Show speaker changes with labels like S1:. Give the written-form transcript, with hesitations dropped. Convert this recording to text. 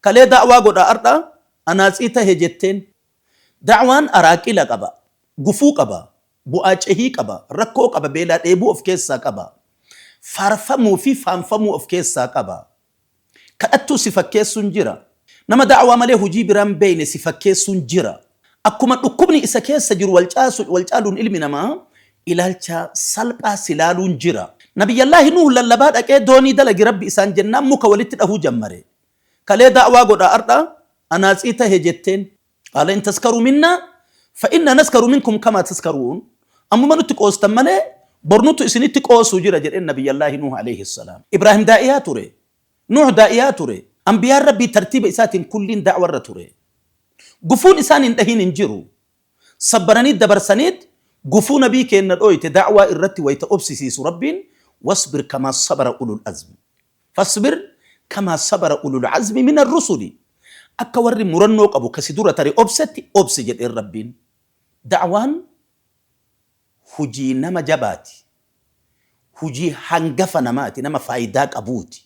S1: Kalee da'waa godha ardha anaatsii tahe jetteen. Da'waan araaqila qaba, gufuu qaba, bu'aa cehii qaba, rakkoo qaba, beelaa dheebuu of keessaa qaba. Faarfamuu fi faanfamuu of keessaa qaba. Kadhattuu si fakkeessuun jira. Nama da'waa malee hujii biraa hin beekne si fakkeessuun jira. Akkuma dhukkubni isa keessa jiru wal caasu wal caaluun ilmi namaa ilaalcha salphaa si laaluun jira. Nabiyyallaahi Nuuh lallabaa dhaqee doonii dalagi Rabbi isaan jennaan muka walitti dhahuu jammare. Kalee da'waa godha ardha anaatsii tahe jetteen. Qaala in taskaruu minnaa fa inna naskaru minkum kamaa taskaruun. Ammuma nutti qoostan malee bor nutu isinitti qoosuu jira jedheen Nabiyyallaahi Nuuh alayhi salaam. Ibraahim daa'iyaa ture. Nuuh daa'iyaa ture. Anbiyaan Rabbii tartiiba isaatiin kulliin da'warra ture. Gufuun isaan hin dhahin hin jiru. Sabbaranii dabarsaniit gufuu Nabii keenna dhooyte da'waa irratti wayta obsisiisu Rabbiin wasbir kamaa sabara ulul azm. Fasbir kamaa sabara ulul azmi mina rusuli. Akka warri murannoo qabu ka si dura tare obsetti obsi jedheen Rabbiin. Da'waan hujii nama jabaati. Hujii hangafa namaati, nama faaydaa qabuuti.